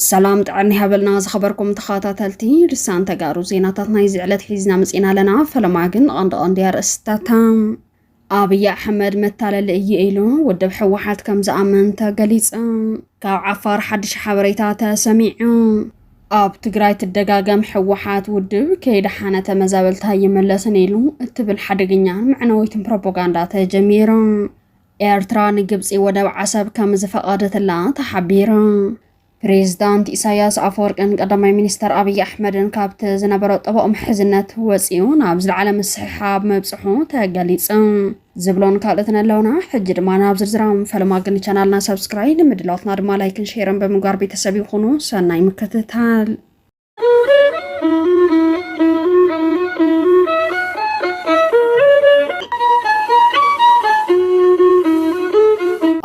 ሰላም ጥዕና ይሃበልና ዝኸበርኩም ተኸታተልቲ ልሳን ተጋሩ፣ ዜናታት ናይዚ ዕለት ሒዝና መጺና ኣለና። ፈለማ ግን ቀንዲ ቀንዲ ኣርእስታታ። ኣብይ ኣሕመድ መታለሊ እዩ ኢሉ ውድብ ህወሓት ከም ዝኣምን ተገሊጸ። ካብ ዓፋር ሓድሽ ሓበሬታ ተሰሚዑ። ኣብ ትግራይ ትደጋገም፣ ህወሓት ውድብ ከይደሓነ ተመዛበልቲ ኣይመለስን ኢሉ እትብል ሓደገኛን መዕነዊትን ፕሮፓጋንዳ ተጀሚሩ። ኤርትራ ንግብጺ ወደብ ዓሰብ ከም ዝፈቐደትላ ተሓቢሩ። ፕሬዝዳንት ኢሳያስ ኣፈወርቅን ቀዳማይ ሚኒስተር ኣብይ ኣሕመድን ካብቲ ዝነበሮ ጥቡቕ ምሕዝነት ወጺኡ ናብ ዝለዓለ ምስሕሓብ ምብጽሑ ተገሊጹ። ዝብሎን ካልኦትን ኣለውና። ሕጂ ድማ ናብ ዝርዝሮም። ፈለማ ግን ቻናልና ሰብስክራይብ፣ ንምድላዋትና ድማ ላይክን ሼርን ብምግባር ቤተሰብ ይኹኑ። ሰናይ ምክትታል።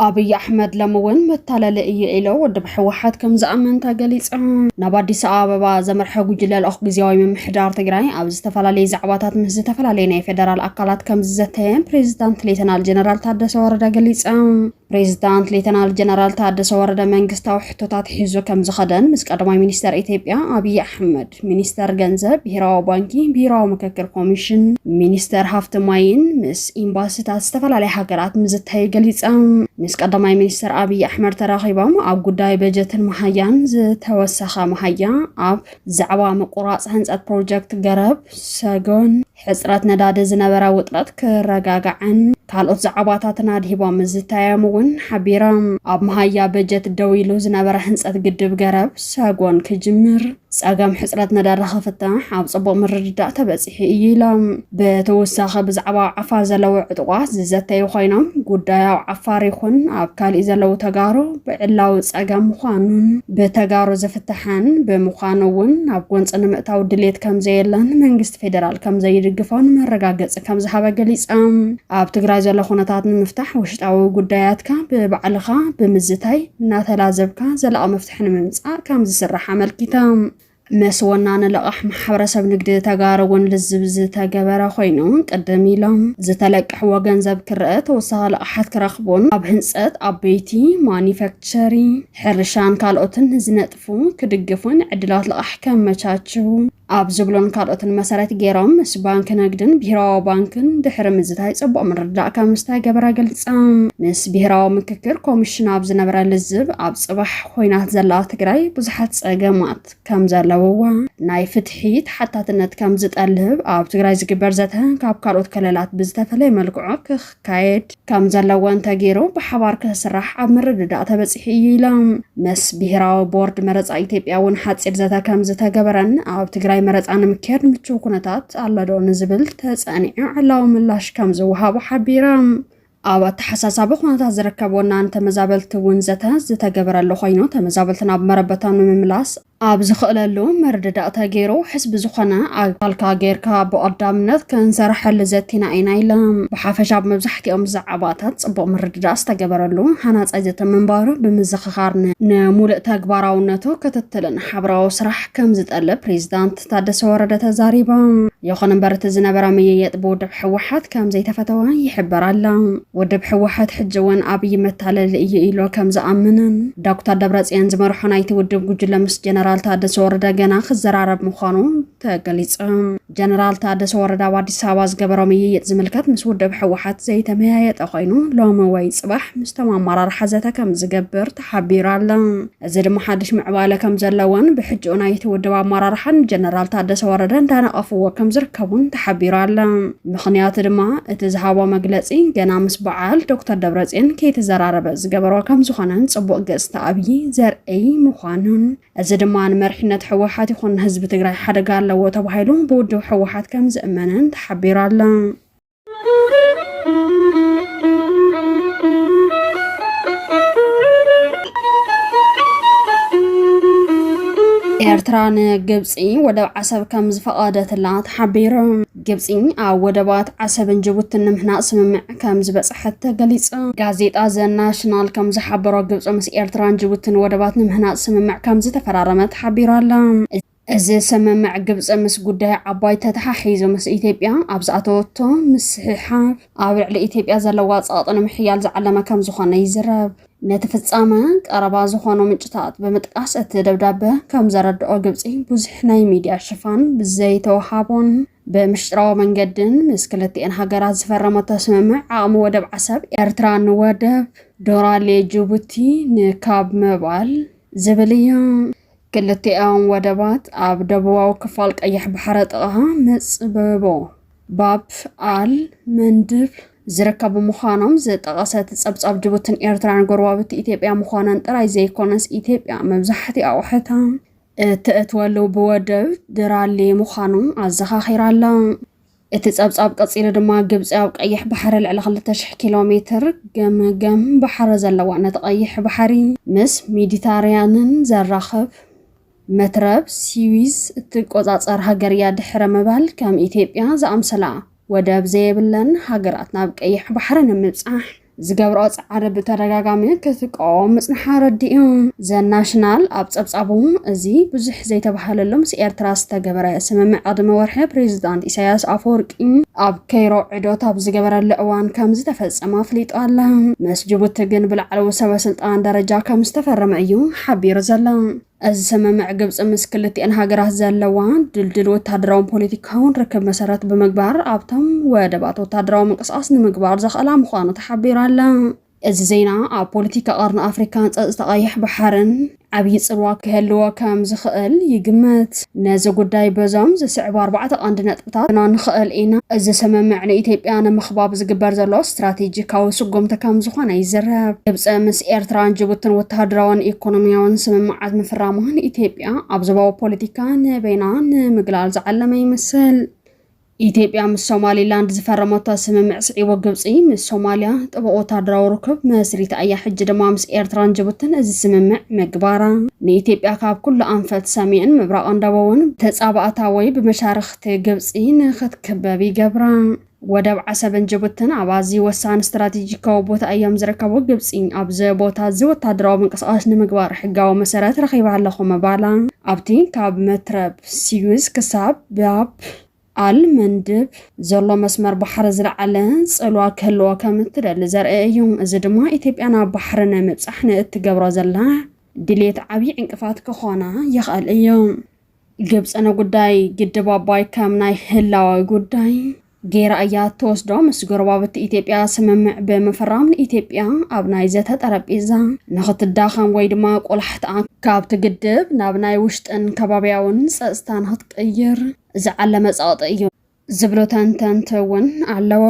ኣብይ ኣሕመድ ሎሚ እውን መታለሊ እዩ ኢሉ ውድብ ህወሓት ከም ዝኣምን ተገሊጹ። ናብ ኣዲስ ኣበባ ዘምርሐ ጉጅለ ልኡኽ ግዝያዊ ምምሕዳር ትግራይ ኣብ ዝተፈላለዩ ዛዕባታት ምስ ዝተፈላለዩ ናይ ፌደራል ኣካላት ከም ዝዘተየ ፕሬዝዳንት ሌተናል ጀነራል ታደሰ ወረደ ገሊጾም። ፕሬዝዳንት ሌተናል ጀነራል ታደሰ ወረደ መንግስታዊ ሕቶታት ሒዙ ከም ዝኸደን ምስ ቀዳማይ ሚኒስተር ኢትዮጵያ ኣብይ ኣሕመድ፣ ሚኒስተር ገንዘብ፣ ብሄራዊ ባንኪ፣ ብሄራዊ ምክክር ኮሚሽን፣ ሚኒስተር ሃፍቲ ማይን ምስ ኤምባሲታት ዝተፈላለያ ሃገራት ምዝታይ ገሊጾም። ምስ ቀዳማይ ሚኒስተር ኣብይ ኣሕመድ ተራኺቦም ኣብ ጉዳይ በጀትን መሃያን ዝተወሰኸ መሃያ ኣብ ዛዕባ ምቁራጽ ህንጸት ፕሮጀክት ገረብ ሰጎን፣ ሕጽረት ነዳዲ ዝነበረ ውጥረት ክረጋጋዕን ካልኦት ዛዕባታትን ኣድሂቦም ምዝታዮም እውን ሓቢሮም። ኣብ መሃያ በጀት ደው ኢሉ ዝነበረ ህንጸት ግድብ ገረብ ሰጎን ክጅምር፣ ጸገም ሕጽረት ነዳዲ ክፍታሕ ኣብ ጽቡቕ ምርድዳእ ተበጺሑ እዩ ኢሎም። ብተወሳኺ ብዛዕባ ዓፋር ዘለዉ ዕጡቓት ዝዘተዩ ኮይኖም፣ ጉዳይ ኣብ ዓፋር ይኹን ኣብ ካሊእ ዘለዉ ተጋሩ ብዕላዊ ጸገም ምዃኑን ብተጋሩ ዝፍታሕን ብምዃኑ እውን ናብ ጎንጺ ንምእታው ድሌት ከም ዘየለን መንግስቲ ፌደራል ከም ዘይድግፎን መረጋገጺ ከም ዝሃበ ገሊጾም። ኣብ ትግራይ ዘሎ ኩነታት ንምፍታሕ ውሽጣዊ ጉዳያትካ ብባዕልኻ ብምዝታይ እናተላዘብካ ዘላቒ መፍትሒ ንምምጻእ ከም ዝስራሕ ኣመልኪቶም። ምስ ወናኒ ልቓሕ ማሕበረሰብ ንግዲ ተጋሩ እውን ልዝብ ዝተገበረ ኮይኑ፣ ቅድም ኢሎም ዝተለቅሕዎ ገንዘብ ክረአ፣ ተወሳኺ ልቓሓት ክረኽቡን ኣብ ህንፀት ዓበይቲ ማኒፋክቸሪ፣ ሕርሻን ካልኦትን ንዝነጥፉ ክድግፉን ዕድላት ልቓሕ ከመቻችው ኣብ ዝብሎን ካልኦትን መሰረት ገይሮም ምስ ባንክ ንግድን ብሄራዊ ባንክን ድሕሪ ምዝታይ ጽቡቕ ምርድዳእ ከም ዝተገበረ ገሊጾም። ምስ ብሄራዊ ምክክር ኮሚሽን ኣብ ዝነበረ ልዝብ፣ ኣብ ጽባሕ ኮይናት ዘላ ትግራይ ብዙሓት ጸገማት ከም ዘለውዋ፣ ናይ ፍትሒ ተሓታትነት ከም ዝጠልብ፣ ኣብ ትግራይ ዝግበር ዘተ ካብ ካልኦት ክልላት ብዝተፈለየ መልክዑ ክካየድ ከም ዘለዎን ተገይሩ ብሓባር ክስራሕ ኣብ ምርድዳእ ተበጺሑ እዩ ኢሎም። ምስ ብሄራዊ ቦርድ መረጻ ኢትዮጵያ እውን ሓጺር ዘተ ከም ዝተገበረን ኣብ ትግራይ መረጻ ንምክያድ ምቹው ኩነታት ኣሎ ዶ ንዝብል ተጸኒዑ ዕላዊ ምላሽ ከም ዝወሃቡ ሓቢሮም። ኣብ ኣተሓሳሳቢ ኩነታት ዝርከብ ወናኒ ተመዛበልቲ እውን ዘተ ዝተገበረሉ ኮይኑ፣ ተመዛበልቲ ናብ መረበቶም ንምምላስ ኣብ ዝኽእለሉ ምርድዳእ ተገይሩ፣ ሕዝቢ ዝኾነ ኣካልካ ጌርካ ብቐዳምነት ክንሰርሐሉ ዘቲና ኢና ኢሎም። ብሓፈሻ ኣብ መብዛሕትኦም ዛዕባታት ጽቡቕ ምርድዳእ ዝተገበረሉ ሃናጻይ ዘተ ምንባሩ ብምዝኽኻር፣ ን-፣ ንምሉእ ተግባራውነቱ ክትትልን ሓብራዊ ስራሕ ከም ዝጠልብ ፕሬዝዳንት ታደሰ ወረደ ተዛሪቦም። ይኹን እምበር፣ እቲ ዝነበረ ምይይጥ ብውድብ ህወሓት ከም ዘይተፈተወ ይሕበር ኣሎ። ውድብ ህወሓት ሕጂ እውን ኣብይ መታለሊ እዩ ኢሉ ከም ዝኣምንን፣ ዶክተር ደብረጽዮን ዝመርሖ ናይቲ ውድብ ጉጅለ ምስ ጀነራል ታደሰ ወረደ ገና ክዘራረብ ምዃኑ ተገሊጹ። ጀነራል ታደሰ ወረደ ኣብ ኣዲስ ኣበባ ዝገበሮ ምይይጥ ዝምልከት ምስ ውድብ ህወሓት ዘይተመያየጠ ኮይኑ፣ ሎሚ ወይ ጽባሕ ምስቶም ኣመራርሓ ዘተ ከም ዝገብር ተሓቢሩ ኣሎ። እዚ ድማ ሓድሽ ምዕባለ ከም ዘለዎን ብሕጂኡ ናይቲ ውድብ ኣመራርሓን ጀነራል ታደሰ ወረደ እንዳነቐፍዎ ከም ዝርከቡን ተሓቢሩ ኣሎ። ምኽንያቱ ድማ እቲ ዝሃቦ መግለጺ ገና ምስ በዓል ዶክተር ደብረጽዮን ከይተዘራረበ ዝገበሮ ከም ዝኾነን ጽቡቕ ገጽታ ኣብይ ዘርእይ ምዃኑን፣ እዚ ድማ ንመሪሕነት ህወሓት ይኹን ንህዝቢ ትግራይ ሓደጋ ኣለዎ ተባሂሉ ብውድብ ህወሓት ከም ዝእመንን ተሓቢሩ ኣሎ። ኤርትራ ንግብጺ ወደብ ዓሰብ ከም ዝፈቐደትላ ተሓቢሩ። ግብጺ ኣብ ወደባት ዓሰብን ጅቡትን ንምህናጽ ስምምዕ ከም ዝበጽሐት ተገሊጹ። ጋዜጣ ዘ ናሽናል ከም ዝሓበሮ፣ ግብጺ ምስ ኤርትራን ጅቡትን ወደባት ንምህናጽ ስምምዕ ከም ዝተፈራረመት ተሓቢሩ ኣሎ። እዚ ስምምዕ ግብፂ ምስ ጉዳይ ዓባይ ተተሓሒዙ ምስ ኢትዮጵያ ኣብ ዝኣተወቶ ምስሕሓብ ኣብ ልዕሊ ኢትዮጵያ ዘለዋ ፀቕጢ ንምሕያል ዝዓለመ ከም ዝኾነ ይዝረብ። ነቲ ፍጻመ ቀረባ ዝኾኑ ምንጭታት ብምጥቃስ እቲ ደብዳበ ከም ዘረድኦ ግብፂ ብዙሕ ናይ ሚድያ ሽፋን ብዘይተወሃቦን ብምሽጥራዊ መንገድን ምስ ክልቲኤን ሃገራት ዝፈረመቶ ስምምዕ ዓቕሚ ወደብ ዓሰብ ኤርትራ ንወደብ ዶራሌ ጅቡቲ ንካብ ምባል ዝብል እዩ። ክልቲኦም ወደባት ኣብ ደቡባዊ ክፋል ቀይሕ ባሕሪ ጥቓ መጽብቦ ባብ ኣል መንድብ ዝርከቡ ምዃኖም ዝጠቐሰ እቲ ጸብጻብ ጅቡትን ኤርትራን ጎረባብቲ ኢትዮጵያ ምዃነን ጥራይ ዘይኮነስ ኢትዮጵያ መብዛሕትኡ ኣቑሑታ እተእትወሉ ብወደብ ድራሌ ምዃኑ ኣዘኻኺራ ኣላ። እቲ ጸብጻብ ቀጺሉ ድማ ግብጺ ኣብ ቀይሕ ባሕሪ ልዕሊ ክልተ ሽሕ ኪሎ ሜትር ገምገም ባሕሪ ዘለዋ ነቲ ቀይሕ ባሕሪ ምስ ሜዲተራንያንን ዘራኽብ መትረብ ስዊዝ እትቆጻጸር ሃገር እያ ድሕሪ ምባል ከም ኢትዮጵያ ዝኣምሰላ ወደብ ዘየብለን ሃገራት ናብ ቀይሕ ባሕሪ ንምብጻሕ ዝገብርኦ ጻዕሪ ብተደጋጋሚ ክትቃወም ምጽንሓ ኣረዲኡ። ዘ ናሽናል ኣብ ጸብጻቡ እዚ ብዙሕ ዘይተባህለሉ ምስ ኤርትራ ዝተገበረ ስምምዕ ቅድሚ ወርሒ ፕሬዚዳንት ኢሳያስ ኣፈወርቂ ኣብ ከይሮ ዕዶት ኣብ ዝገበረሉ እዋን ከም ዝተፈጸመ ኣፍሊጡ ኣለ። ምስ ጅቡቲ ግን ብላዕለዊ ሰበ ስልጣን ደረጃ ከም ዝተፈረመ እዩ ሓቢሩ ዘሎ። እዚ ስምምዕ ግብጺ ምስ ክልቲኤን ሃገራት ዘለዋ ድልድል ወታደራውን ፖለቲካውን ርክብ መሰረት ብምግባር ኣብቶም ወደባት ወታደራዊ ምንቅስቃስ ንምግባር ዘኽእላ ምዃኑ ተሓቢሩ ኣለ። እዚ ዜና ኣብ ፖለቲካ ቀርኒ ኣፍሪካን ጸጥታ ቀይሕ ባሕርን ዓብዪ ጽልዋ ክህልዎ ከም ዝኽእል ይግመት። ነዚ ጉዳይ በዞም ዝስዕቡ ኣርባዕተ ቀንዲ ነጥብታት ክና ንኽእል ኢና። እዚ ስምምዕ ንኢትዮጵያ ንምኽባብ ዝግበር ዘሎ ስትራቴጂካዊ ስጉምቲ ከም ዝኾነ ይዝረብ። ግብፂ ምስ ኤርትራን ጅቡትን ወታደራውን ኢኮኖሚያውን ስምምዓት ምፍራማ ንኢትዮጵያ ኣብ ዞባዊ ፖለቲካ ንበይና ንምግላል ዝዓለመ ይመስል። ኢትዮጵያ ምስ ሶማሊላንድ ዝፈረመቶ ስምምዕ ስዒቡ ግብፂ ምስ ሶማልያ ጥቡቕ ወታደራዊ ርክብ መስሪታ እያ። ሕጂ ድማ ምስ ኤርትራን ጅቡትን እዚ ስምምዕ ምግባራ ንኢትዮጵያ ካብ ኩሉ ኣንፈት ሰሜን ምብራቕን ደቡብን ተጻባእታ ወይ ብመሻርኽቲ ግብፂ ንኽትክበብ ይገብራ። ወደብ ዓሰብን ጅቡትን ኣብ ኣዝዩ ወሳኒ ስትራቴጂካዊ ቦታ እዮም ዝርከቡ። ግብፂ ኣብዚ ቦታ እዚ ወታደራዊ ምንቅስቃስ ንምግባር ሕጋዊ መሰረት ረኺባ ኣለኹ ምባላ ኣብቲ ካብ መትረብ ስዊዝ ክሳብ ባብ ኣል መንድብ ዘሎ መስመር ባሕሪ ዝለዓለ ጽልዋ ክህልዎ ከም እትደሊ ዘርኢ እዩ። እዚ ድማ ኢትዮጵያ ናብ ባሕሪ ንምብጻሕ ንእትገብሮ ዘላ ድሌት ዓብዪ ዕንቅፋት ክኾና ይኽእል እዩ። ግብጺ ንጉዳይ ግድብ ኣባይ ከም ናይ ህላዋዊ ጉዳይ ገይራ እያ እትወስዶ። ምስ ጎረባብቲ ኢትዮጵያ ስምምዕ ብምፍራም ንኢትዮጵያ ኣብ ናይ ዘተ ጠረጴዛ ንኽትዳኸም ወይ ድማ ቆላሕታ ካብቲ ግድብ ናብ ናይ ውሽጥን ከባቢያውን ጸጥታ ንኽትቅይር ዝዓለመ ጸቕጢ እዩ ዝብሉ ተንተንቲ እውን ኣለዉ።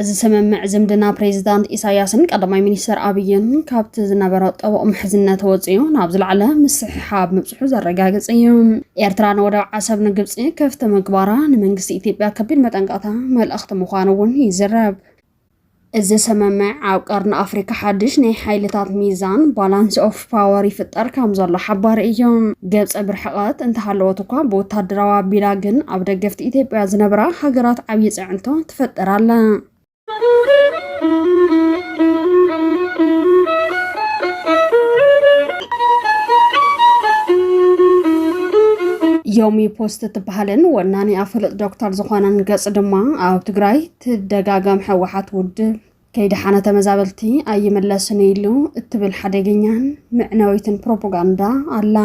እዚ ስምምዕ ዝምድና ፕሬዚዳንት ኢሳያስን ቀዳማይ ሚኒስትር ኣብይን ካብቲ ዝነበሮ ጥቡቕ ምሕዝነት ወፂኡ ናብ ዝለዓለ ምስሕሓብ ምብፅሑ ዘረጋግፅ እዩ። ኤርትራ ንወደብ ዓሰብ ንግብፂ ክፍቲ ምግባራ ንመንግስቲ ኢትዮጵያ ከቢድ መጠንቀቕታ መልእኽቲ ምዃኑ እውን ይዝረብ። እዚ ስምምዕ ኣብ ቀርኒ ኣፍሪካ ሓድሽ ናይ ሓይልታት ሚዛን፣ ባላንስ ኦፍ ፓወር፣ ይፍጠር ከም ዘሎ ሓባሪ እዩ። ግብፂ ብርሕቐት እንተሃለወት እኳ ብወታደራዊ ኣቢላ ግን ኣብ ደገፍቲ ኢትዮጵያ ዝነበራ ሃገራት ዓብዪ ፅዕንቶ ትፈጥር ኣላ። ዮሚ ፖስት እትበሃልን ወናኒ ኣፈለጥ ዶክተር ዝኾነን ገጽ ድማ ኣብ ትግራይ ትደጋገም ህወሓት ውድብ ከይደሓነ ተመዛበልቲ ኣይምለስን ኢሉ እትብል ሓደገኛን መዕነዊትን ፕሮፓጋንዳ ኣላ።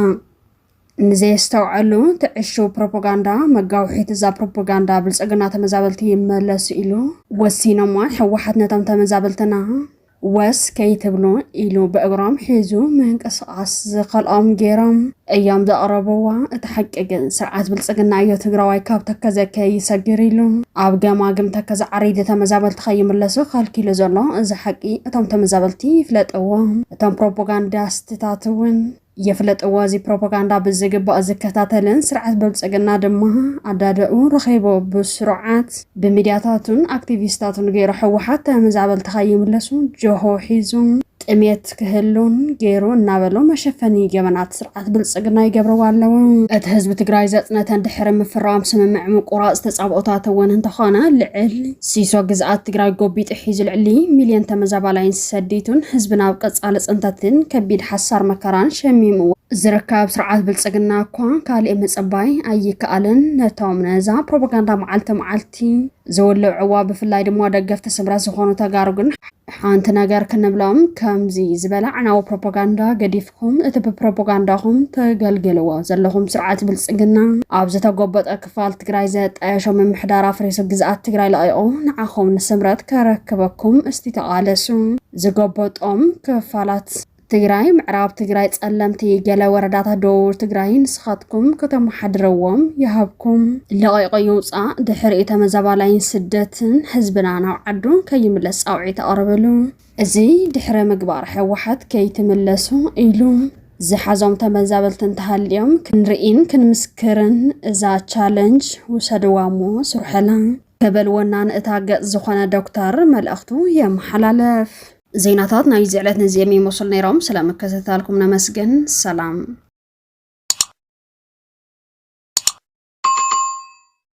ንዘየስተውዐሉ ትዕሹ ፕሮፓጋንዳ መጋውሒት እዛ ፕሮፓጋንዳ ብልጽግና ተመዛበልቲ ይመለሱ ኢሉ ወሲኖማ ህወሓት ነቶም ተመዛበልትና ወስ ከይትብሉ ኢሉ ብእግሮም ሒዙ ምንቅስቓስ ዝኸልኦም ገይሮም እዮም ዘቕረብዋ። እቲ ሓቂ ግን ስርዓት ብልጽግና እዩ ትግራዋይ ካብ ተከዘ ከይሰግር ኢሉ ኣብ ገማግም ተከዘ ዓሪዲ ተመዛበልቲ ከይምለሱ ከልኪሉ ዘሎ። እዚ ሓቂ እቶም ተመዛበልቲ ይፍለጥዎ። እቶም ፕሮፓጋንዳስትታት እውን የፍለጥዎ። እዚ ፕሮፓጋንዳ ብዝግባእ ዝከታተልን ስርዓት ብልጽግና ድማ ኣዳደኡ ረኺቡ ብስሩዓት ብሚድያታቱን ኣክቲቪስታቱን ገይሩ ህወሓት ተመዛበልቲ ከይምለሱ ጆሆ ሒዙ ጥሜት ክህሉን ገይሩ እናበሉ መሸፈኒ ገበናት ስርዓት ብልጽግና ይገብርዎ ኣለዉ። እቲ ህዝቢ ትግራይ ዘጽነተን ድሕሪ ምፍራም ስምምዕ ምቁራጽ ተጻብኦታት እውን እንተኾነ ልዕል ሲሶ ግዝኣት ትግራይ ጎቢጡ ሒዙ ልዕሊ ሚልዮን ተመዛባላይን ሰዲቱን ህዝቢ ናብ ቀጻሊ ጽንተትን ከቢድ ሓሳር መከራን ሸሚምዎ። ዝርከብ ስርዓት ብልጽግና እኳ ካልእ ምጽባይ ኣይከኣልን። ነቶም ነዛ ፕሮፓጋንዳ መዓልቲ መዓልቲ ዝውልዕዋ፣ ብፍላይ ድማ ደገፍቲ ስምረት ዝኾኑ ተጋሩ ግን ሓንቲ ነገር ክንብሎም፣ ከምዚ ዝበለ ኣዕናዊ ፕሮፓጋንዳ ገዲፍኩም እቲ ብፕሮፓጋንዳኹም ተገልግልዎ ዘለኹም ስርዓት ብልጽግና ኣብ ዝተጎበጠ ክፋል ትግራይ ዘጣየሾ ምምሕዳር ኣፍሪሱ ግዝኣት ትግራይ ለቒቑ ንዓኹም ንስምረት ከረክበኩም እስቲ ተቓለሱ። ዝጎበጦም ክፋላት ትግራይ፣ ምዕራብ ትግራይ፣ ጸለምቲ፣ ገለ ወረዳታት ደቡብ ትግራይ ንስኻትኩም ከተመሓድረዎም ይሃብኩም። ለቒቑ ይውጻእ፣ ድሕሪኡ ተመዛባላይን ስደትን ህዝብና ናብ ዓዱ ከይምለስ ጻውዒት ኣቕርብሉ። እዚ ድሕሪ ምግባር ህወሓት ከይትምለሱ ኢሉ ዝሓዞም ተመዛበልቲ እንተሃልዮም ክንርኢን ክንምስክርን እዛ ቻለንጅ ውሰድዋ እሞ ስርሐላ ክብል ወናኒ እታ ገጽ ዝኾነ ዶክተር መልእኽቱ የመሓላለፍ። ዜናታት ናይዚ ዕለት ነዚኦም ይመስሉ ነይሮም። ስለምክትታልኩም ነመስግን። ሰላም።